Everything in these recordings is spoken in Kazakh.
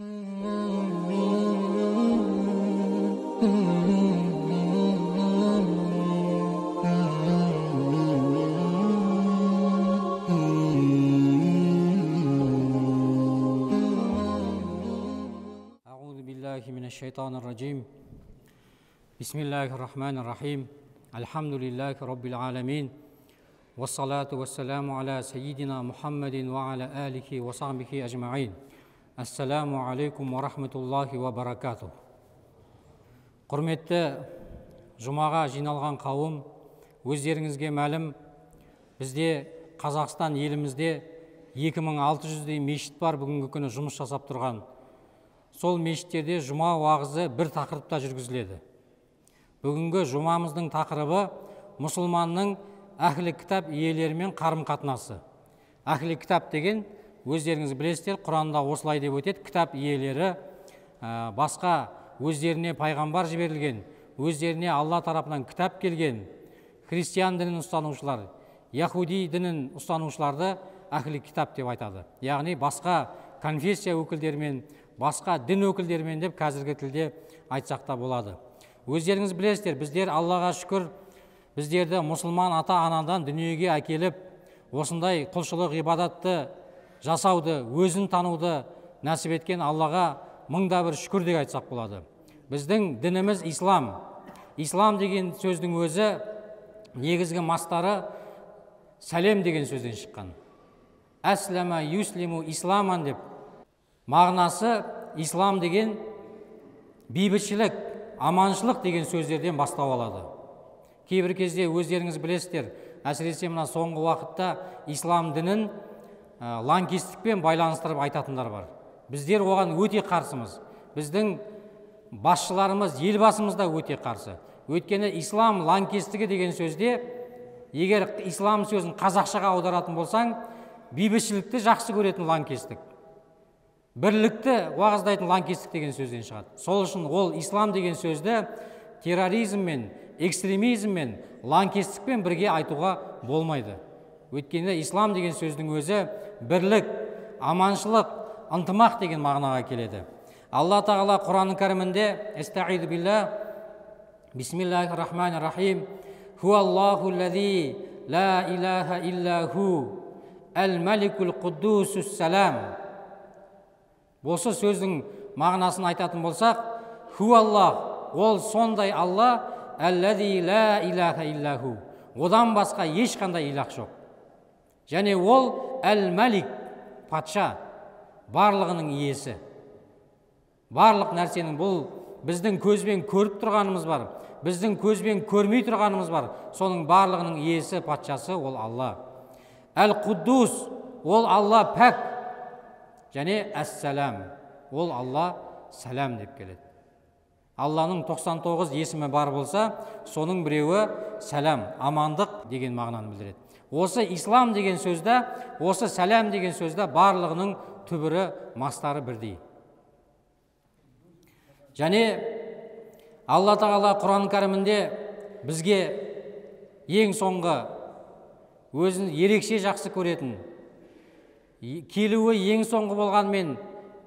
أعوذ بالله من الشيطان الرجيم. بسم الله الرحمن الرحيم. الحمد لله رب العالمين، والصلاة والسلام على سيدنا محمد وعلى آله وصحبه أجمعين. Ассаламу алейкум ва рахматуллахи ва баракатух. Құрметті жұмаға жиналған қауым, өздеріңізге мәлім, бізде Қазақстан елімізде 2600-дей мешіт бар бүгінгі күні жұмыс жасап тұрған. Сол мешіттерде жұма уағызы бір тақырыпта жүргізіледі. Бүгінгі жұмамыздың тақырыбы мұсылманның әхлі кітап иелерімен қарым-қатынасы. Әхлі кітап деген өздеріңіз білесіздер, Құранда осылай деп өтеді, кітап иелері басқа өздеріне пайғамбар жіберілген, өздеріне Алла тарапынан кітап келген христиан дінін ұстанушылар, яхуди дінін ұстанушыларды әхлі кітап деп айтады. Яғни басқа конфессия өкілдерімен, басқа дін өкілдерімен деп қазіргі тілде айтсақ та болады. Өздеріңіз білесіздер, біздер Аллаға шүкір, біздерді мұсылман ата-анадан дүниеге әкеліп, осындай құлшылық ғибадатты жасауды, өзін тануды нәсіп еткен Аллаға мыңда бір шүкір деп айтсақ болады. Біздің дініміз ислам. Ислам деген сөздің өзі негізгі мастары сәлем деген сөзден шыққан. Әсләмә юслиму исламан деп. Мағынасы ислам деген бейбітшілік, аманшылық деген сөздерден бастау алады. Кейбір кезде өздеріңіз білесіздер, әсіресе мына соңғы уақытта ислам дінін лаңкестікпен байланыстырып айтатындар бар. Біздер оған өте қарсымыз. Біздің басшыларымыз, елбасымыз да өте қарсы. Өйткені ислам лаңкестігі деген сөзде, егер ислам сөзін қазақшаға аударатын болсаң, бейбітшілікті жақсы көретін лаңкестік, бірлікті уағыздайтын лаңкестік деген сөзден шығады. Сол үшін ол ислам деген сөзді терроризммен, экстремизммен, лаңкестікпен бірге айтуға болмайды. Өйткені ислам деген сөздің өзі бірлік, аманшылық, ынтымақ деген мағынаға келеді. Алла Тағала Құран Кәрімінде Әстәғиду билла, Бисмиллахи рахмани рахим, Хуаллаху лази ла илаха илля ху, әл-маликул қуддусус салам. Осы сөздің мағынасын айтатын болсақ, Хуаллах, ол сондай Алла, әл-лази ла илаха илля ху. Одан басқа ешқандай илах жоқ. Және ол әл-Малик, патша, барлығының иесі. Барлық нәрсенің бұл біздің көзбен көріп тұрғанымыз бар, біздің көзбен көрмей тұрғанымыз бар, соның барлығының иесі, патшасы ол Алла. Әл-Құддус, ол Алла пәк. Және әс-сәлам, ол Алла сәлам деп келеді. Алланың 99 есімі бар болса, соның біреуі сәлам, амандық деген мағынаны білдіреді. Осы ислам деген сөзді, осы сәлам деген сөзді барлығының түбірі, мастары бірдей. Және Алла Тағала Құран Кәрімінде бізге ең соңғы өзін ерекше жақсы көретін, келуі ең соңғы болғанмен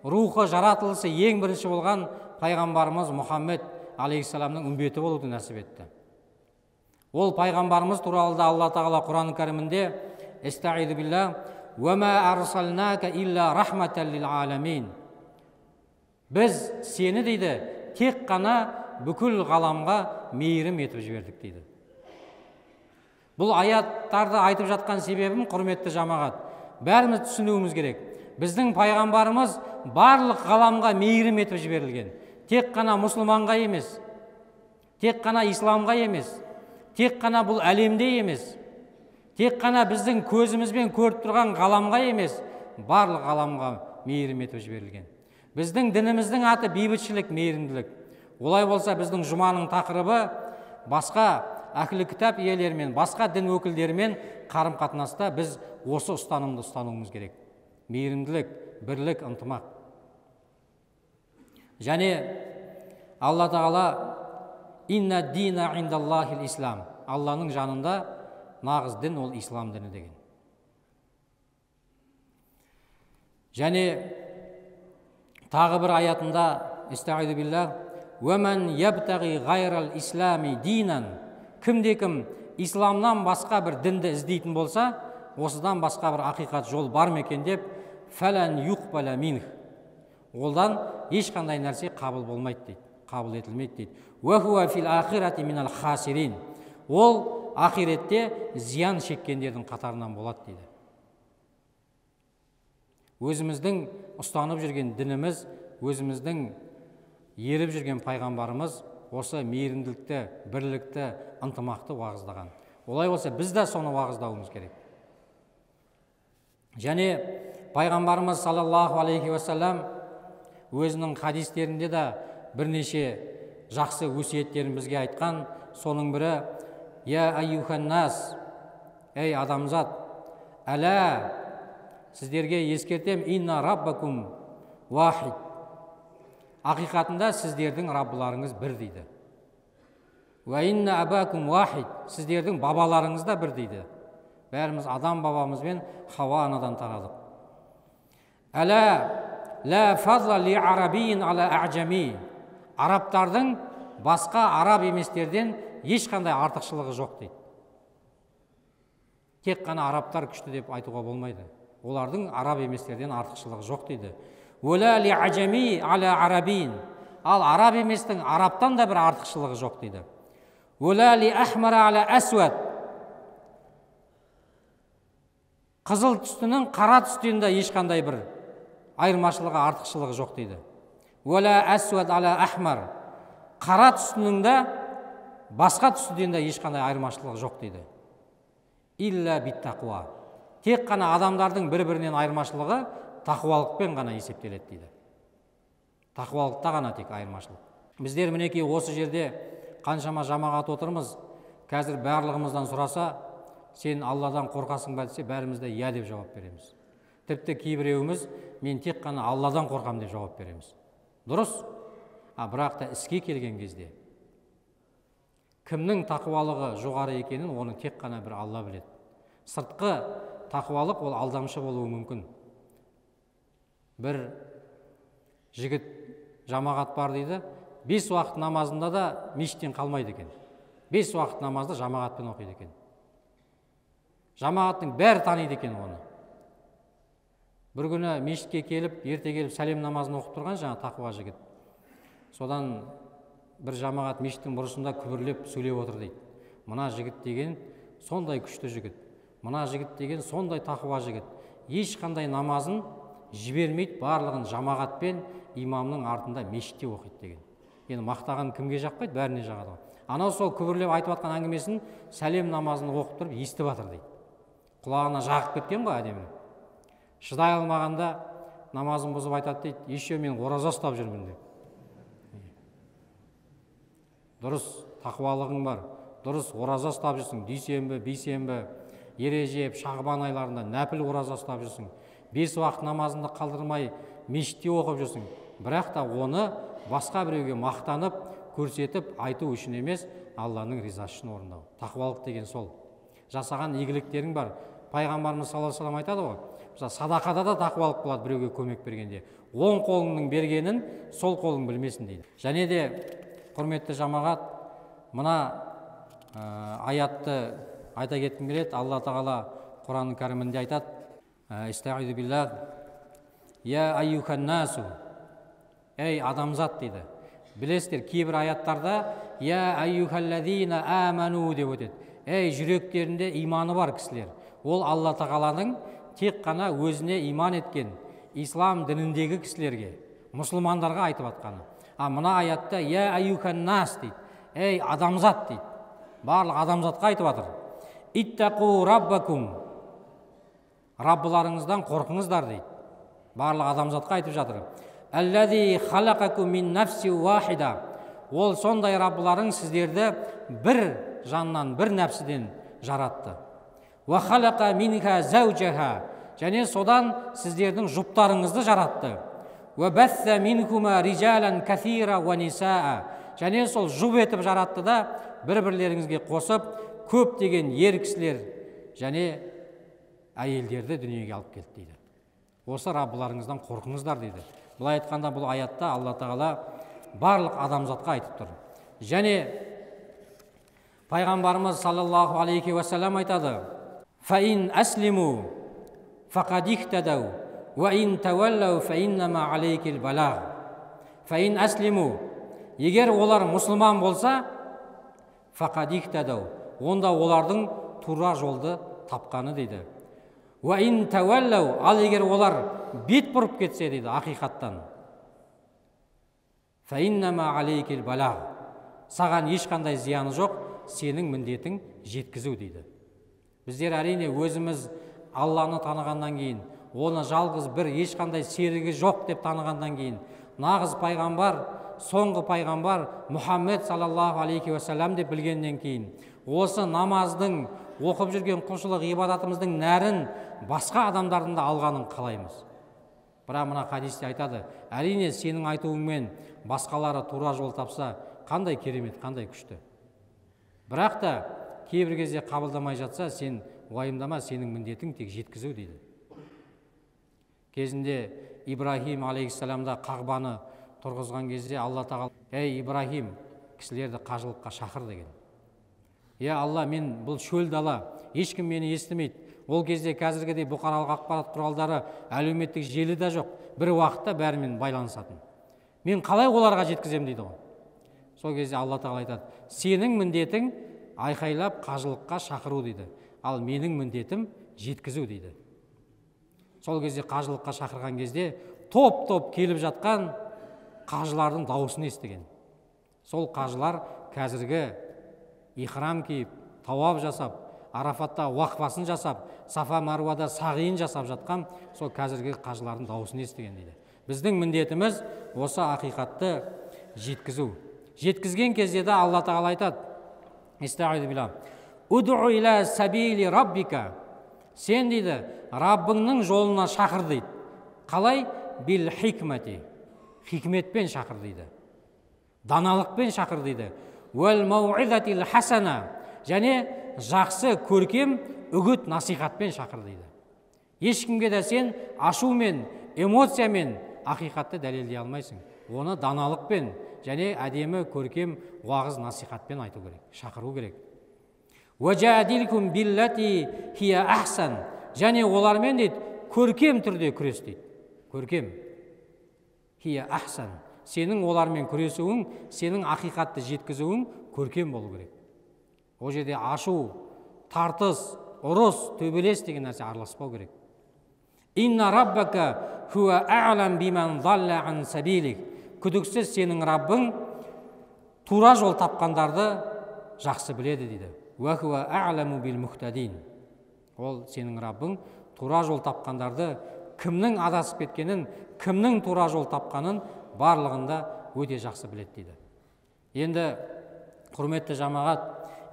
рухы жаратылысы ең бірінші болған пайғамбарымыз Мұхаммед алейхиссаламның үмбеті болуды нәсіп етті. Ол пайғамбарымыз туралы да Алла Тағала Құран Кәрімінде Әстәғиду билла, «Уа ма арсалнака илля рахматан лил аламин». Біз сені дейді, тек қана бүкіл ғаламға мейірім етіп жібердік дейді. Бұл аяттарды айтып жатқан себебім, құрметті жамағат, бәріміз түсінуіміз керек. Біздің пайғамбарымыз барлық ғаламға мейірім етіп жіберілген. Тек қана мұсылманға емес, тек қана исламға емес, тек қана бұл әлемде емес, тек қана біздің көзімізбен көріп тұрған ғаламға емес, барлық ғаламға мейірім етіп жіберілген. Біздің дініміздің аты бейбітшілік, мейірімділік. Олай болса, біздің жұманың тақырыбы басқа әхлі кітап иелерімен, басқа дін өкілдерімен қарым-қатынаста біз осы ұстанымды ұстануымыз керек. Мейірімділік, бірлік, ынтымақ. Және Алла Тағала инна дина индаллахил ислам. Алланың жанында нағыз дін ол ислам діні деген. Және Тағы бір аятында истаиду биллах, уәмән ябтағи ғайрал ислами динан, кімде кім исламнан басқа бір дінді іздейтін болса, осыдан басқа бір ақиқат жол бар ма екен деп, фәлән юқбала минх, олдан ешқандай нәрсе қабыл болмайды дейді, қабыл етілмейді дейді. Уә хуа фил ахирати минал хасирин, ол ақиретте зиян шеккендердің қатарынан болады дейді. Өзіміздің ұстанып жүрген дініміз, өзіміздің еріп жүрген пайғамбарымыз осы мейірімділікті, бірлікті, ынтымақты уағыздаған. Олай болса, біз де соны уағыздауымыз керек. Және пайғамбарымыз саллаллаху алейхи уассалам өзінің хадистерінде де бірнеше жақсы өсиеттерін бізге айтқан. Соның бірі, я айюхан нас, ей адамзат, әла, сіздерге ескертем, инна раббакум вахид, ақиқатында сіздердің раббыларыңыз бір дейді. Уа инна абакум вахид, сіздердің бабаларыңыз да бір дейді. Бәріміз Адам бабамыз бен Хауа анадан тарадық. Әла ла фадла ли арабиин ала а'жами, арабтардың басқа араб еместерден ешқандай артықшылығы жоқ дейді. Тек қана арабтар күшті деп айтуға болмайды. Олардың араб еместерден артықшылығы жоқ дейді. Уәлә ли ажами аля арабиин, ал араб еместің арабтан да бір артықшылығы жоқ дейді. Уәлә ли ахмара аля асвад, қызыл түстінің қара түстен де ешқандай бір айырмашылығы, артықшылығы жоқ дейді. Уәлә асвад аля ахмар, қара түстінің де басқа түстіден де ешқандай айырмашылығы жоқ дейді. Илля биттақуа, тек қана адамдардың бір-бірінен айырмашылығы тақуалықпен ғана есептеледі дейді. Тақуалықта ғана тек айырмашылық. Біздер мінекей осы жерде қаншама жамағат отырмыз. Қазір барлығымыздан сұраса, сен Алладан қорқасың ба десе, бәріміз де иә деп жауап береміз. Тіпті кейбіреуіміз мен тек қана Алладан қорқам деп жауап береміз. Дұрыс. А бірақ та іске келген кезде кімнің тақуалығы жоғары екенін оны тек қана бір Алла біледі. Сыртқы тақуалық ол алдамшы болуы мүмкін. Бір жігіт жамағат бар дейді, 5 уақыт намазында да мешіттен қалмайды екен. 5 уақыт намазды жамағатпен оқиды екен. Жамағаттың бәрі таниды екен оны. Бір күні мешітке келіп, ерте келіп сәлем намазын оқып тұрған жаңа тақуа жігіт. Содан бір жамағат мешіттің бұрышында күбірлеп сөйлеп отыр дейді. Мына жігіт деген сондай күшті жігіт, мына жігіт деген сондай тақуа жігіт. Ешқандай намазын жібермейді, барлығын жамағатпен имамның артында мешітте оқиды деген. Енді мақтаған кімге жақпайды, бәріне жағады. Анау сол күбірлеп айтып жатқан әңгімесін сәлем намазын оқып тұрып естіп жатыр дейді. Құлағына жағып кеткен ғой әдемі. Шыдай алмағанда намазын бұзып айтады дейді, еще мен ораза ұстап жүрмін деп. Дұрыс, тақуалығың бар, дұрыс ораза ұстап жүрсің, дүйсенбі, бейсенбі, ережеп, шағбан айларында нәпіл ораза ұстап жүрсің, 5 уақыт намазыңды қалдырмай мешітте оқып жүрсің, бірақ та оны басқа біреуге мақтанып, көрсетіп айту үшін емес, Алланың ризасы үшін орындау. Тақуалық деген сол. Жасаған игіліктерің бар. Пайғамбарымыз саллаллаху алейхи вассалам айтады ғой, мысалы садақада да тақуалық болады біреуге көмек бергенде. Оң қолыңның бергенін сол қолың білмесін дейді. Және де құрметті жамағат, мына аятты айта кеткім келеді. Алла Тағала Құран кәрімінде айтады: Истаиду биллах, я айюхан насу, ей адамзат дейді. Білесіздер, кейбір аяттарда я айюхаллазина аману деп өтеді. Ей жүректерінде иманы бар кісілер. Ол Алла Тағаланың тек қана өзіне иман еткен ислам дініндегі кісілерге, мұсылмандарға айтып атқаны. А мына аятта я айюхан нас дейді. Ей адамзат дейді. Барлық адамзатқа айтып жатыр. Иттақу раббакум, Раббыларыңыздан қорқыңыздар дейді. Барлық адамзатқа айтып жатыр. Әлләзи халақакум мин нафси уахида. Ол сондай Раббыларың сіздерді бір жаннан, бір нәпсіден жаратты. Уа халақа минха зәужаха. Және содан сіздердің жұптарыңызды жаратты. Уа бәсса минхума рижалан кәсира уа нисаа. Және сол жұп етіп жаратты да бір-бірлеріңізге қосып көптеген ер кісілер және әйелдерді дүниеге алып келді дейді. Осы Раббыларыңыздан қорқыңыздар дейді. Былай айтқанда, бұл аятта Алла Тағала барлық адамзатқа айтып тұр. Және пайғамбарымыз саллаллаху алейхи уассалам айтады: «Фаин аслиму фақад ихтадау, уа ин тауаллау фаиннама алейкил балағ». Фаин аслиму, егер олар мұсылман болса, фақад ихтадау, онда олардың тура жолды тапқаны дейді. Уа ин тауаллау, ал егер олар бет бұрып кетсе дейді ақиқаттан, фаиннама алейкил балағ, саған ешқандай зияны жоқ, сенің міндетің жеткізу дейді. Біздер әрине өзіміз Алланы танығаннан кейін, оны жалғыз бір ешқандай серігі жоқ деп танығаннан кейін, нағыз пайғамбар, соңғы пайғамбар Мұхаммед саллаллаху алейхи уассалам деп білгеннен кейін, осы намаздың, оқып жүрген құлшылық ғибадатымыздың нәрін басқа адамдардың да алғанын қалаймыз. Бірақ мына хадисте айтады, әрине сенің айтуыңмен басқалары тура жол тапса, қандай керемет, қандай күшті. Бірақ та кейбір кезде қабылдамай жатса, сен уайымдама, сенің міндетің тек жеткізу дейді. Кезінде Ибрахим алейхиссаламда Қағбаны тұрғызған кезде Алла Тағала: «Ей Ибрахим, кісілерді қажылыққа шақыр» деген. «Е Алла, мен бұл шөл дала, ешкім мені естімейді». Ол кезде қазіргідей бұқаралық ақпарат құралдары, әлеуметтік желі де жоқ, бір уақытта бәрімен байланысатын. Мен қалай оларға жеткіземін дейді ғой. Сол кезде Алла Тағала айтады: «Сенің міндетің айқайлап қажылыққа шақыру дейді, ал менің міндетім жеткізу дейді». Сол кезде қажылыққа шақырған кезде топ-топ келіп жатқан қажылардың дауысын естіген. Сол қажылар қазіргі ихрам киіп, тауап жасап, Арафатта уақфасын жасап, Сафа Маруада сағиын жасап жатқан сол қазіргі қажылардың дауысын естіген дейді. Біздің міндетіміз осы ақиқатты жеткізу. Жеткізген кезде де Алла Тағала айтады: «Истаиду билла, удъу иля сабили раббика». Сен дейді, Раббыңның жолына шақыр дейді. Қалай? Бил хикмати. Хикметпен шақыр дейді. Даналықпен шақыр дейді. Уәл мауизатил хасана. Және жақсы көркем үгіт насихатпен шақыр дейді. Ешкімге де сен ашумен, эмоциямен ақиқатты дәлелдей алмайсың. Оны даналықпен және әдемі көркем уағыз насихатпен айту керек, шақыру керек. Уәжадилкум биллати хия ахсан. Және олармен дейді көркем түрде күрес дейді. Көркем. Хия ахсан. Сенің олармен күресуің, сенің ақиқатты жеткізуің көркем болу керек. Ол жерде ашу, тартыс, ұрыс, төбелес деген нәрсе араласпау керек. Инна раббака хуа а'лам биман залла ан сабилик. Күдіксіз сенің Раббың тура жол тапқандарды жақсы біледі дейді. Уа хуа а'ламу бил мухтадин. Ол сенің Раббың тура жол тапқандарды, кімнің адасып кеткенін, кімнің тура жол тапқанын барлығында өте жақсы біледі дейді. Енді құрметті жамағат,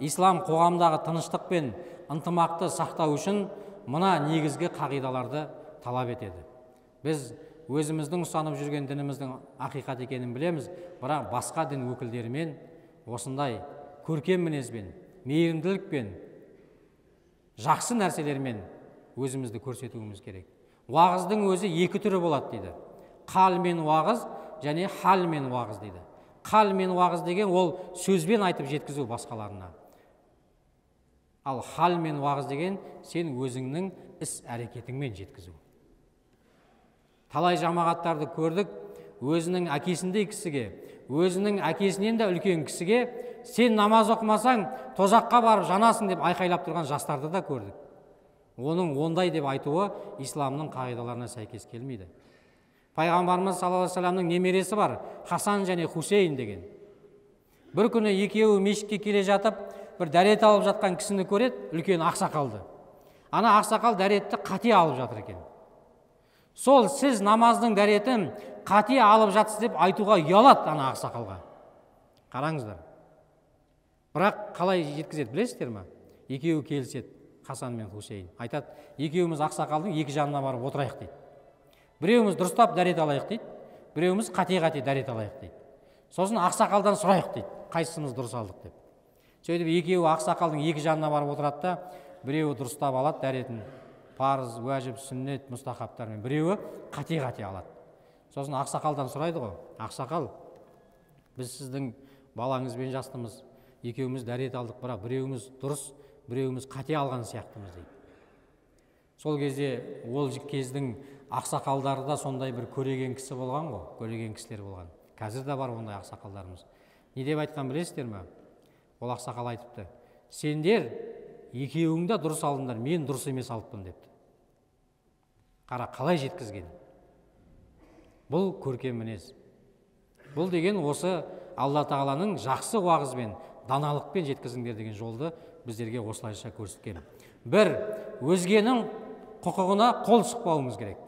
ислам қоғамдағы тыныштық пен ынтымақты сақтау үшін мына негізгі қағидаларды талап етеді. Біз өзіміздің ұстанып жүрген дініміздің ақиқат екенін білеміз, бірақ басқа дін өкілдерімен осындай көркем мінезбен, мейірімділікпен, жақсы нәрселермен өзімізді көрсетуіміз керек. Уағыздың өзі екі түрі болады дейді. Қалмен уағыз және халмен уағыз дейді. Қалмен уағыз деген ол сөзбен айтып жеткізу басқаларына. Ал халмен уағыз деген сен өзіңнің іс әрекетіңмен жеткізу. Талай жамағаттарды көрдік, өзінің әкесіндей кісіге, өзінің әкесінен де үлкен кісіге сен намаз оқымасаң тозаққа барып жанасың деп айқайлап тұрған жастарды да көрдік. Оның ондай деп айтуы исламның қағидаларына сәйкес келмейді. Пайғамбарымыз саллаллаху алейхи вассаламның немересі бар, Хасан және Хусейн деген. Бір күні екеуі мешітке келе жатып, бір дәрет алып жатқан кісіні көреді, үлкен ақсақалды. Ана ақсақал дәретті қате алып жатыр екен. Сол сіз намаздың дәретін қате алып жатсыз деп айтуға ұялады ана ақсақалға. Қараңыздар. Бірақ қалай жеткізеді білесіздер ме? Екеуі келіседі, Хасан мен Хусейн. Айтады, екеуміз ақсақалдың екі жанына барып отырайық дейді. Біреуміз дұрыстап дәрет алайық дейді, біреуміз қате-қате дәрет алайық дейді. Сосын ақсақалдан сұрайық дейді, қайсымыз дұрыс алдық деп. Сөйтіп екеуі ақсақалдың екі жанына барып отырады да, біреуі дұрыстап алады дәретін, парыз, уәжіп, сүннет, мұстахаптармен, біреуі қате-қате алады. Сосын ақсақалдан сұрайды ғой, ақсақал, біз сіздің балаңызбен жастымыз, екеуміз дәрет алдық, бірақ біреуіміз дұрыс, біреуіміз қате алған сияқтымыз дейді. Сол кезде ол кездің ақсақалдары да сондай бір көреген кісі болған ғой, көреген кісілер болған. Қазір де бар ондай ақсақалдарымыз. Не деп айтқан білесіздер ме? Ол ақсақал айтыпты: сендер екеуің де дұрыс алдыңдар, мен дұрыс емес алыппын депті. Қара, қалай жеткізген. Бұл көркем мінез. Бұл деген осы Алла Тағаланың жақсы уағызбен, даналықпен жеткізіңдер деген жолды біздерге осылайша көрсеткен. Бір, өзгенің құқығына қол сұқпауымыз керек.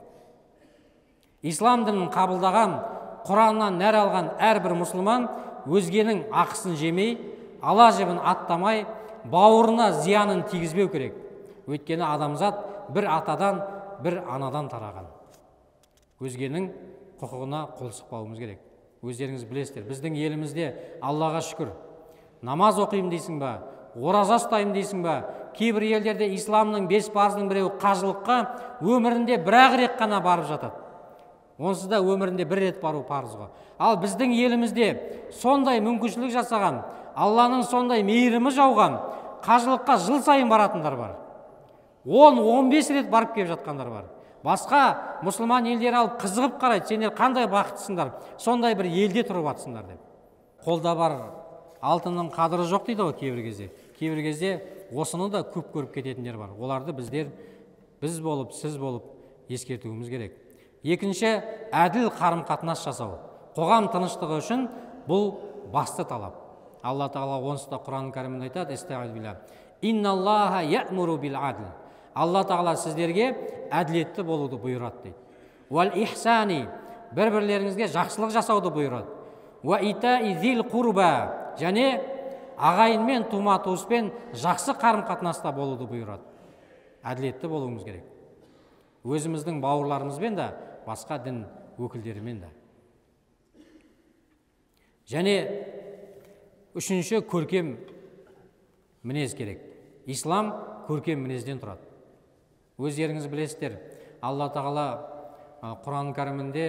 Ислам дінін қабылдаған, Құраннан нәр алған әрбір мұсылман өзгенің ақысын жемей, ала жібін аттамай, бауырына зиянын тигізбеу керек. Өйткені адамзат бір атадан, бір анадан тараған. Өзгенің құқығына қол сұқпауымыз керек. Өздеріңіз білесіздер, біздің елімізде Аллаға шүкір, намаз оқимын дейсің ба, ораза ұстаймын дейсің ба, кейбір елдерде исламның 5 парызының біреуі қажылыққа өмірінде бір-ақ рет қана барып жатады. Онсыз да өмірінде бір рет бару парыз ғой. Ал біздің елімізде сондай мүмкіншілік жасаған, Алланың сондай мейірімі жауған, қажылыққа жыл сайын баратындар бар. 10-15 рет барып келіп жатқандар бар. Басқа мұсылман елдері алып қызығып қарайды, сендер қандай бақыттысыңдар, сондай бір елде тұрып жатсыңдар деп. Қолда бар алтынның қадірі жоқ дейді ғой кейбір кезде. Кейбір кезде осыны да көп көріп кететіндер бар. Оларды біздер, біз болып, сіз болып ескертуіміз керек. Екінші, әділ қарым-қатынас жасау. Қоғам тыныштығы үшін бұл басты талап. Алла Тағала онсыз да Құран кәрімінде айтады: «Астағфируллах билла. Инналлаха яъмуру бил адл». Алла Тағала сіздерге әділетті болуды бұйырады дейді. Уал ихсани, бір-бірлеріңізге жақсылық жасауды бұйырады. Уа итаи зил курба, және ағайынмен, тума туыспен жақсы қарым-қатынаста болуды бұйырады. Әділетті болуымыз керек. Өзіміздің бауырларымызбен де, басқа дін өкілдерімен де. Және үшінші, көркем мінез керек. Ислам көркем мінезден тұрады. Өздеріңіз білесіздер, Алла Тағала Құран кәрімінде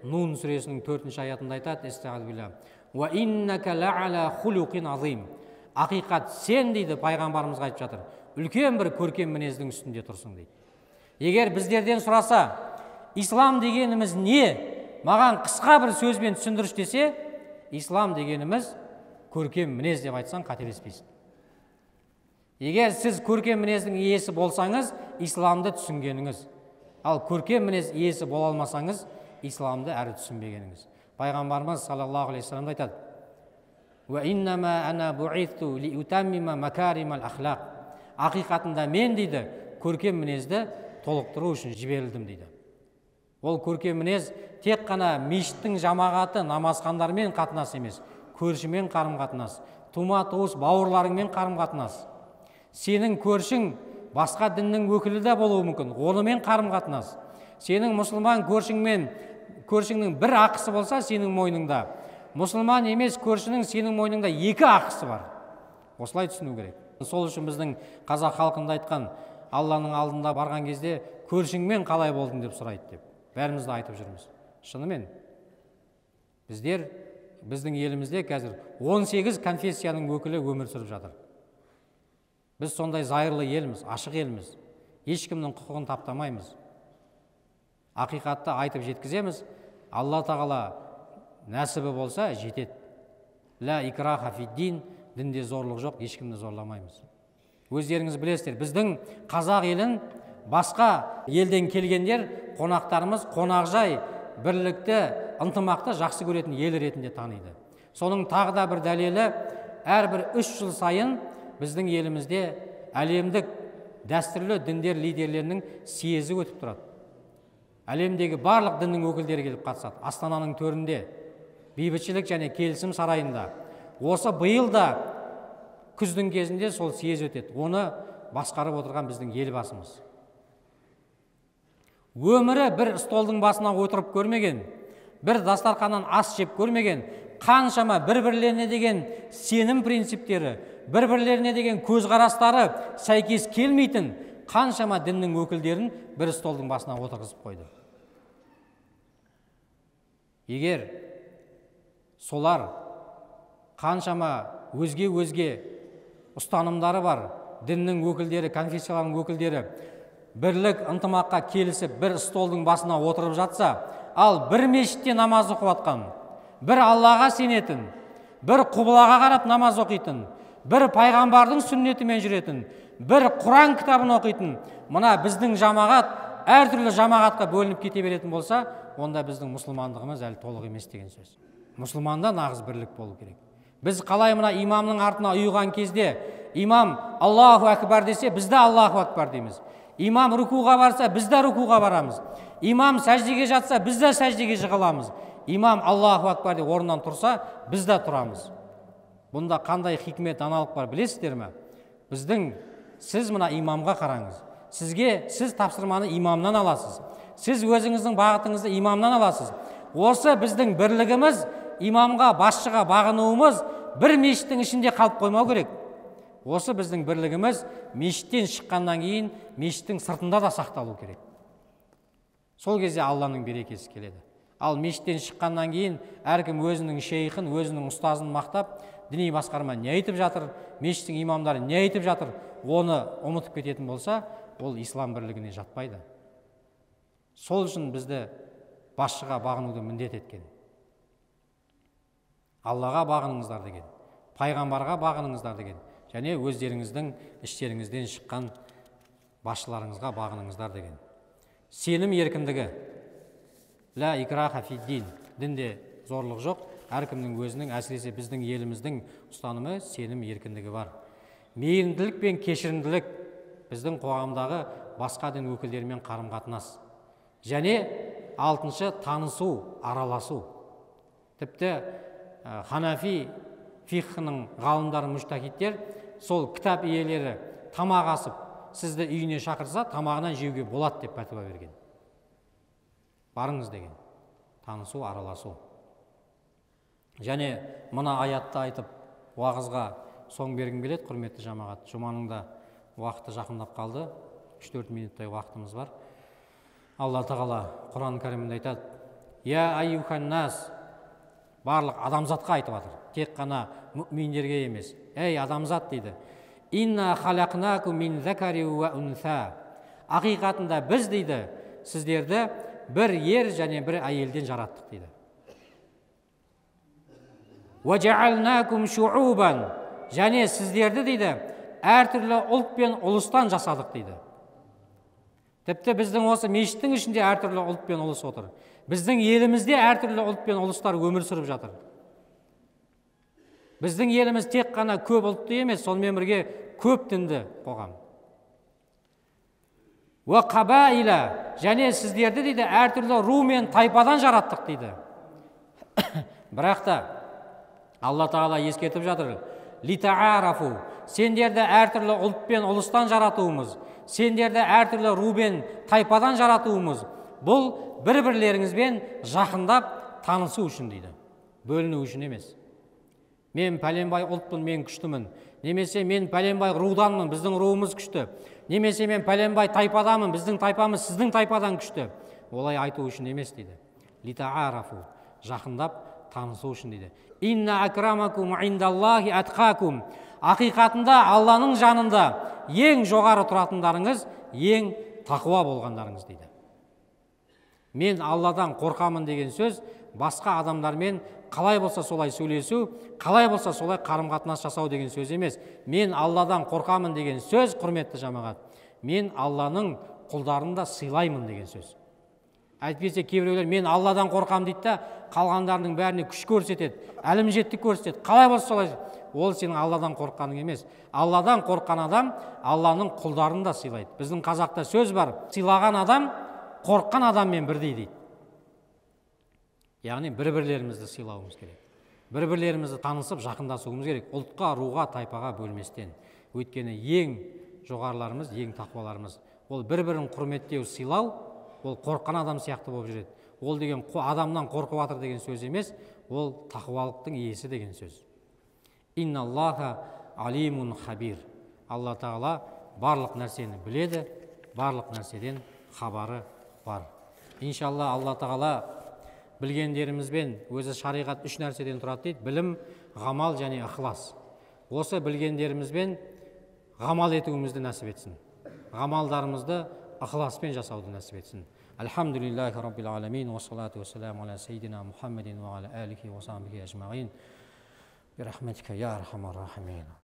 Нун сүресінің 4-ші аятында айтады: «Астағфируллах. Уа иннака ла'ала хулуқин азим». Ақиқат сен, дейді, пайғамбарымызға айтып жатыр, үлкен бір көркем мінездің үстінде тұрсың дейді. Егер біздерден сұраса, ислам дегеніміз не? Маған қысқа бір сөзбен түсіндірші десе, ислам дегеніміз көркем мінез деп айтсаң қателеспейсің. Егер сіз көркем мінездің иесі болсаңыз, исламды түсінгеніңіз. Ал көркем мінез иесі бола алмасаңыз, исламды әрі түсінбегеніңіз. Пайғамбарымыз саллаллаху алейхи вассалам айтады: «Уа иннама ана бу'иту ли утаммима макаримал ахлақ». Ақиқатында мен, дейді, көркем мінезді толықтыру үшін жіберілдім дейді. Ол көркем мінез тек қана мешіттің жамағаты, намазхандармен қатынас емес, көршімен қарым-қатынас, тума туыс бауырларыңмен қарым-қатынас. Сенің көршің басқа діннің өкілі де болуы мүмкін, онымен қарым-қатынас. Сенің мұсылман көршіңмен, көршіңнің бір ақысы болса сенің мойныңда, мұсылман емес көршінің сенің мойныңда 2 ақысы бар. Осылай түсіну керек. Сол үшін біздің қазақ халқында айтқан, Алланың алдында барған кезде көршіңмен қалай болдың деп сұрайды деп. Бәріміз де айтып жүрміз. Шынымен, біздер, біздің елімізде қазір 18 конфессияның өкілі өмір сүріп жатыр. Біз сондай зайырлы елміз, ашық елміз. Ешкімнің құқығын таптамаймыз. Ақиқатты айтып жеткіземіз. Алла Тағала нәсібі болса жетеді. Ла икраха фид-дин, дінде зорлық жоқ, ешкімді зорламаймыз. Өздеріңіз білесіздер, біздің қазақ елін басқа елден келгендер, қонақтарымыз қонақжай, бірлікті, ынтымақты жақсы көретін ел ретінде таниды. Соның тағы да бір дәлелі, әрбір 3 жыл сайын біздің елімізде әлемдік дәстүрлі діндер лидерлерінің съезі өтіп тұрады. Әлемдегі барлық діннің өкілдері келіп қатысады. Астананың төрінде, бейбітшілік және келісім сарайында. Осы биыл да күздің кезінде сол съезд өтеді. Оны басқарып отырған біздің елбасымыз. Өмірі бір столдың басына отырып көрмеген, бір дастарханнан ас жеп көрмеген, қаншама бір-бірлеріне деген сенім принциптері, бір-бірлеріне деген көзқарастары сәйкес келмейтін қаншама діннің өкілдерін бір столдың басына отырғызып қойды. Егер солар қаншама өзге-өзге ұстанымдары бар, діннің өкілдері, конфессиялардың өкілдері бірлік ынтымаққа келісіп бір столдың басына отырып жатса, ал бір мешітте намаз оқып жатқан, бір Аллаға сенетін, бір құбылаға қарап намаз оқитын, бір пайғамбардың сүннетімен жүретін, бір Құран кітабын оқитын, мына біздің жамағат әртүрлі жамағатқа бөлініп кете беретін болса, онда біздің мұсылмандығымыз әлі толық емес деген сөз. Мұсылманда нағыз бірлік болу керек. Біз қалай мына имамның артына ұйыған кезде, имам Аллаху акбар десе, біз де Аллаху акбар дейміз. Имам рукуға барса, біз де рукуға барамыз. Имам сәждеге жатса, біз де сәждеге жығыламыз. Имам Аллаху акбар деп орнынан тұрса, біз де тұрамыз. Бұнда қандай хикмет, даналық бар білесіздер ме? Біздің, сіз мына имамға қараңыз. Сізге, сіз тапсырманы имамнан аласыз. Сіз өзіңіздің бағытыңызды имамнан аласыз. Осы біздің бірлігіміз, имамға, басшыға бағынуымыз бір мешіттің ішінде қалып қоймау керек. Осы біздің бірлігіміз мешіттен шыққаннан кейін мешіттің сыртында да сақталу керек. Сол кезде Алланың берекесі келеді. Ал мешіттен шыққаннан кейін әркім өзінің шейхін, өзінің ұстазын мақтап, діни басқарма не айтып жатыр, мешіттің имамдары не айтып жатыр, оны ұмытып кететін болса, ол ислам бірлігіне жатпайды. Сол үшін бізді басшыға бағынуды міндет еткен. Аллаға бағыныңыздар деген, пайғамбарға бағыныңыздар деген, және өздеріңіздің іштеріңізден шыққан басшыларыңызға бағыныңыздар деген. Сенім еркіндігі. Ла икраха фид-дин. Дінде зорлық жоқ. Әркімнің өзінің, әсіресе біздің еліміздің ұстанымы сенім еркіндігі бар. Мейірімділік пен кешірімділік біздің қоғамдағы басқа дін өкілдерімен қарым-қатынас. Және алтыншы, танысу, араласу. Тіпті Ханафи фиқхының ғалымдары, мүжтахидтер, сол кітап иелері тамақ асып, сізді үйіне шақырса, тамағынан жеуге болады деп пәтуа берген. Барыңыз деген. Танысу, араласу. Және мына аятты айтып, уағызға соң бергім келеді, құрметті жамағат. Жұманың да уақыты жақындап қалды. 3-4 минуттай уақытымыз бар. Алла Тағала Құран Кәрімінде айтады: «Я айюхан нас», барлық адамзатқа айтып жатыр, тек қана мүминдерге емес. Ей адамзат дейді. Инна халақнакум мин закари уа унса. Ақиқатында біз дейді, сіздерді бір ер және бір әйелден жараттық дейді. Уа жаалнакум шуубан. Және сіздерді дейді, әртүрлі ұлт пен ұлыстан жасадық дейді. Тіпті біздің осы мешіттің ішінде әртүрлі ұлт пен ұлыс отыр. Біздің елімізде әртүрлі ұлт пен ұлыстар өмір сүріп жатыр. Біздің еліміз тек қана көп ұлтты емес, сонымен бірге көп дінді қоғам. Уа қабаила, және сіздерді дейді әртүрлі ру мен тайпадан жараттық дейді. Бірақ та Алла Тағала ескертіп жатыр: литаарафу, сендерді әртүрлі ұлт пен ұлыстан жаратуымыз, сендерді әртүрлі ру мен тайпадан жаратуымыз, бұл бір-бірлеріңізбен жақындап танысу үшін дейді, бөліну үшін емес. Мен пәленбай ұлтпын, мен күштімін, немесе мен пәленбай руданмын, біздің руымыз күшті, немесе мен пәленбай тайпаданмын, біздің тайпамыз сіздің тайпадан күшті. Олай айту үшін емес дейді. Литаарафу, жақындап танысу үшін дейді. Инна акрамакум индаллахи атқакум. Ақиқатында Алланың жанында ең жоғары тұратындарыңыз, ең тақуа болғандарыңыз дейді. Мен Алладан қорқамын деген сөз басқа адамдармен қалай болса солай сөйлесу, қалай болса солай қарым-қатынас жасау деген сөз емес. Мен Алладан қорқамын деген сөз, құрметті жамағат, мен Алланың құлдарын да сыйлаймын деген сөз. Әйтпесе кейбіреулер мен Алладан қорқамын дейді да, қалғандарының бәріне күш көрсетеді, әлімжеттік көрсетеді, қалай болса солай. Ол сенің Алладан қорыққаның емес. Алладан қорыққан адам Алланың құлдарын да сыйлайды. Біздің қазақта сөз бар: сыйлаған адам қорыққан адаммен бірдей дейді. Яғни бір-бірлерімізді сыйлауымыз керек. Бір-бірлерімізді танысып жақындасуымыз керек. Ұлтқа, руға, тайпаға бөлместен. Өйткені ең жоғарыларымыз, ең тақуаларымыз. Ол бір-бірін құрметтеу, сыйлау, ол қорыққан адам сияқты болып жүреді. Ол деген адамнан қорқып жатыр деген сөз емес, ол тақуалықтың иесі деген сөз. Инналлаха алимун хабир. Алла Тағала барлық нәрсені біледі, барлық нәрседен хабары бар. Иншалла Алла Тағала Білгендерімізбен, өзі шариғат үш нәрседен тұрады дейді: білім, ғамал және ықылас. Осы білгендерімізбен ғамал етуімізді нәсіп етсін. Ғамалдарымызды ықыласпен жасауды нәсіп етсін. Альхамдулиллахи раббил аламин, уассалату уассаламу аля саййидина Мухаммадин уа аля алихи уа сахбихи ажмаин. Би рахматика я архамар рахимин.